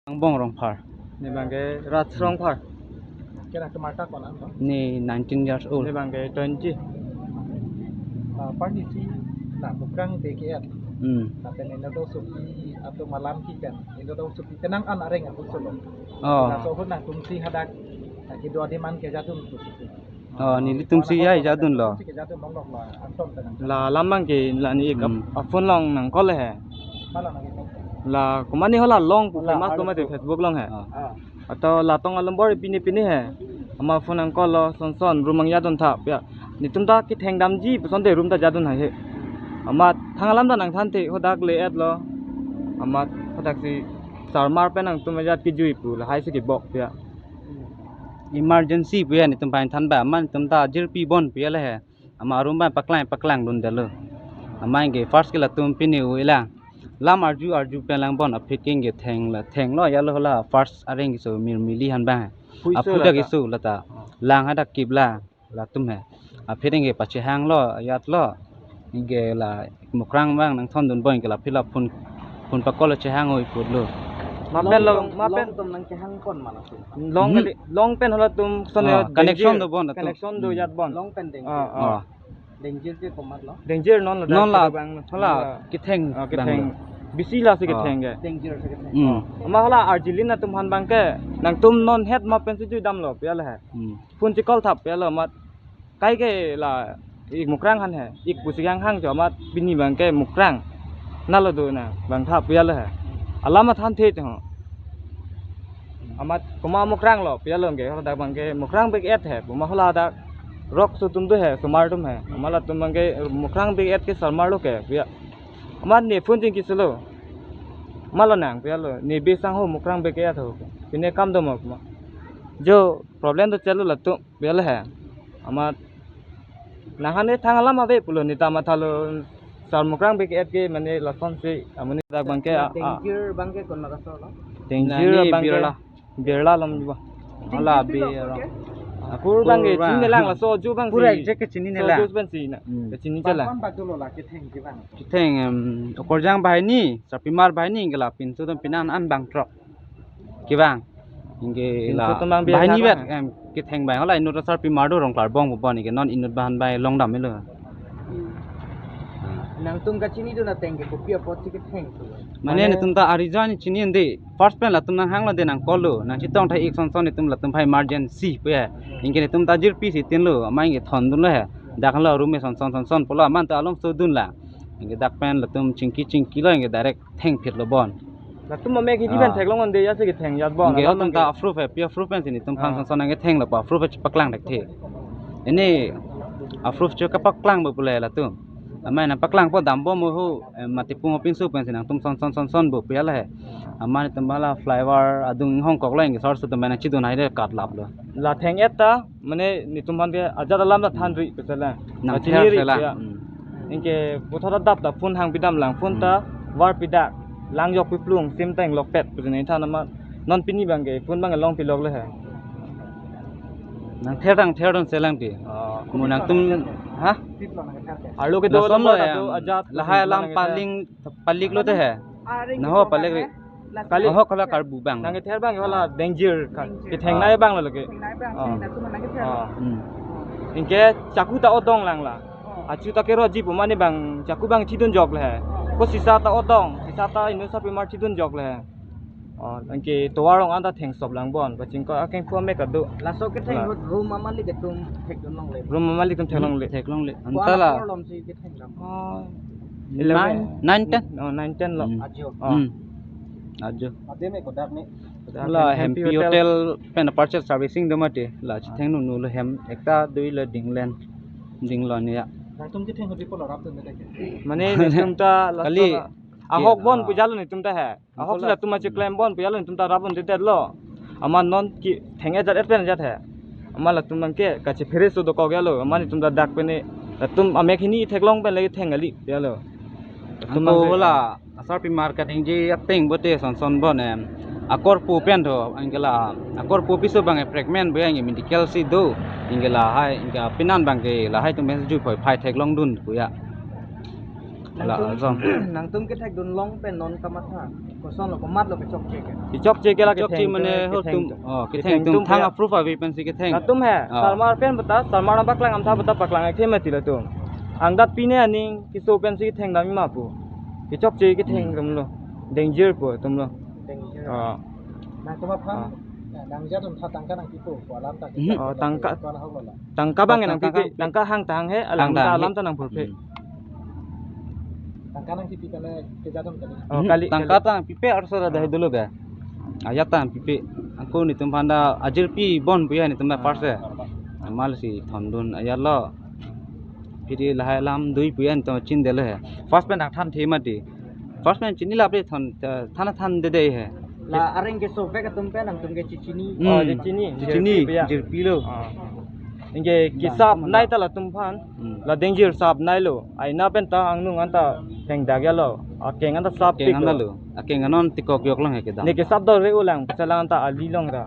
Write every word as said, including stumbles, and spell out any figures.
Angbong Rongphar. Ne bang ke Raj Rongphar. Kena kemarta ko-an, no? Ne nineteen years old. Ne bang ke twenty. Ah, pernisi la Mukrang B K F. Hmm. Tapi ne do supi atau malam ki kan. Ne do supi kenang an areng aku solo. Oh. Laso ahut nangtum si hadak, ah, kedo adiman kejadun tu supi. Oh, nelitum si ya jadunlo. Kejadun longlok la, anton tenang. La lam bang ke la ne ik ap-, Hmm. aphone along nang call he. Malam lagi. La komat ne hala long pu la, famous hala lo mati tu. Facebook along he. Ah. Ah. Atau la tong a-number pine pine he. Amat phone nang call lo, son son room ang jadun tha pia. Netum ta ketheng damji pu asonte room ta jadun hai he. Amat thang alam ta nangthanthe, hadak le-et lo. Amat hadak si sarmar pen nangtum ajat kejui pu lahai si kebok pia. Emergency pu ya netum aphan than ba, amat netum ta jirpi bon pu ya le he. Amat room abang paklang paklang dundetlo. Amat ke first ke latum pine u-e lang. Lam arju arju pen lang bon aphi king ke theng la thenglo ya lo la first areng keso Mirmili aphan abang. Hui so aphu la dak ta. Keso la ta. Lang hadak kip la latum he. Aphi ring ke pachehanglo, ajatlo. Anke la Mukrang abang nangthondun bon ke la phi la phone, phone pa call chehang oi putlo. Mapen long, long, mapen long tum nangkehang kon ma latum? Long Hmm. kali, long pen halatum son Ah, ya connection danger. Do bon latum. Connection do Hmm. jat bon. Long pen deng. Ah, ah. Ah. Danger ke komat lo? Danger non la Non la, dak bang hala non la. Ketheng Ah, bang ketheng. Lo. Bisi la si Ah. ketheng ke. Danger si ketheng. Hmm. Amat hala arjilin atum aphan bang ke nangtum non het ma pen si jui damlo pia le he. Hmm. Phone si call thap pia lo amat. Kai ke la ik Mukrang aphan he. Ik pusi kehang hang cho amat pini bang ke Mukrang. Nalo do na bang thap pia le he. Alam athanthe cho. Amat komat Mukrang lo pia lo ke hadak bang ke Mukrang B K F he. Komat hala dak rok so atum do he, somar atum he. Amat latum bang ke Mukrang B K F ke sarmar lo ke pia. Amat ne phone chingki solo. Malo nang pia lo. Ne be sangho Mukrang B K F ho. Pine kam do mo komat. Jo problem do chalo latum pia le he. Amat nang hane thang alam ave pulo ne ta mathalo sar Mukrang B K F ke mane lason si amonit dak bang ke a, a. Danger bang ke kon ma kaso lo? Danger na ne bang ke Birla. Birla along jiba. Hala Danger be pilo aro. Ke? Akur bang ke Akur bang. Chini lang laso ju bang pura si. Exact ke chini so ne lang. Ju bang si na. Hmm. Ke chini chala. Bang kon bak dolo la ketheng ke bang. Ketheng, em, Okorjang banghini, Sarpimar banghini ke la pinso atum pine an bang throk. Kevang. Anke la pinso atum bang biar banghini thak vet, bang. Em, ketheng bang hala inut Sarpimar do Rongphar angbong pu bon anke non inut aphan bang long dam melo. Hmm. Nangtum kachinidun ateng ke kopi apot si ketheng tu? Mane mane netum ta arijani chini ende. First pen latum nanghanglo de nang call lo. Nang chetong tha ik son son netum latum aphan emergency pu ya. Anke netum ta jirpi si tin lo, amat anke thondun lo he. Dak lo room me son son son son pulo amat ta alom so dun la. Anke dak pen latum chingki chingki lo anke direct thengphit lo bon. Latum amek hini Ah. pen theklong onde ya si ketheng jat bon. Anke alam latum anke ta proof he, pia proof pen si netum aphan Ah. son son anke thenglo pa proof he paklang thekthe. Ini a-proof cho kapaklang bo pule latum. Amat nangpaklang po dam bo mo ho, eh, mati pung pinso pen si nangtum son son son son bo pia la he. Amat netum bang la flyover adung hongkok lo anke sar so atum bang nangchidun hai de kat lap lo. La theng-et ta, mane netum aphan ke ajat alam ta thanri pe sela. Nang chini ther ri sela. Ya. Hmm. Anke puthot adap ta phone hang pidam lang, phone ta Hmm. var pidak. Lang jok piplung, sim ta inglok pet, pu ne than amat. Non pini bang ke, phone bang long pilok le he. Nang ther tang ther don selang ti. Ah. Mo nangtum, ha? Arlo ke do lason lo lo ya. Do ajat, lahai alam nang ke paling, palik lo te he. Aring Naho itu palik ri. Kali. Ahok hala karbu bang. Nang kether bang hala Ah. danger kan. Danger. Ketheng Ah. nai bang lo lagi. Ketheng nai bang, Ah. sini natu mana kether. Ah. Hmm. Anke chaku ta odong lang la. Oh. Achu ta kero ji pu mane bang chaku bang chidun jok le he. Oh. Ko sisa ta odong, sisa ta inut Sarpimar chidun jok le he. Oh, anke tovar rong anta thengsop lang bon, pachingko akeng pu amek adu. Laso ketheng La. Room amalik atum thekdun longle. Room amalik atum theklongle. Theklongle. Ko Anta ala la. Korlom si ketheng dam. Oh. Eleven. Nine, nine, ten. Oh, nine, ten lo. Hmm. Ajo. Oh. Hmm. Ajo. Ade me kodak ni. Kodak La Hempi Hempi Hotel. Hotel pen partial servicing do mati. La Ah. chitheng nunu lo hem ekta dui lo dinglen. Dinglo ni ya. Nangtum ketheng hodi polo rap dun de ke. Mane netum ta la Kali. Ahok bon Ah. pu jalo netum ta he. Ahok Kola. Sila atum achi klem bon pu jalo netum ta rap bon tetet lo. Amat non ketheng-et jat-et pen jat he. Amat latum bang ke kachephere so dokok jalo. Amat netum ta dak pen ne latum amek hini theklong pen lagi theng kali jalo. Latum Ako bang ke hala Sarpimar kadingji ateng bote son son bon em. Akorpu pen tho anke la akorpu piso bang fragment bo anke medical si do. Anke lahai anke pine an bang ke lahai atum pen jui phoi phai theklong dun pu ya. La Nangtum, zong. Nangtum kethekdun long pen non kamatha. Koson lo, komat lo kechokche ke? Kechokche ke la kechokche ketheng mane atum ho ketheng tum, ketheng atum thang approve ave pensi ketheng. Latum he, oh, Sarmar pen beta, Sarmar nangpaklang amtha beta paklang akhei mati latum. Angdat pine aning keso pensi ketheng dam ma pu. Kechokche ketheng, hmm, atum lo. Danger pu atum lo. Danger. Oh. Nangtum aphan, oh, eh, nangja atum tha tangka nangpipo, ko alam ta. Mhm. Oh, tangka. Ko alam ho la. Tangka abang, oh, nangpipe, tangka nangpipe. Tangka hang ta hang he, alam ta hang he, alam ta nangpurphe. Hmm. Tangka nangpipe kali, keja atum kali. Oh, hmm, kali, tangka kali. Tangpipe arso ra dah dolo ga. Ajat tangpipe. Ako netum aphan ta ajirpi bon puya netum ta, ah, first he. Amal si thondun ajat lo. Phiri lahai alam dui puya netum chinidelo he. First pen nangthan the mati. First pen chini laple thon, eh, than thandede he. La areng keso vek atum pen nangtum ke chechini. Hmm. Oh, chechini. Chechini, jirpi puya. Jirpi lo. Ah. Anke kesap nai ta latum aphan. Hmm. La danger sap nai lo. Aina pen ta angnung anta hengdak ya lo. Akeng anta sap, akeng tik anta lo, lo. Akeng anon tikok yok lang he kedam. Ne kesap do re ulang, selang anta ali long ra.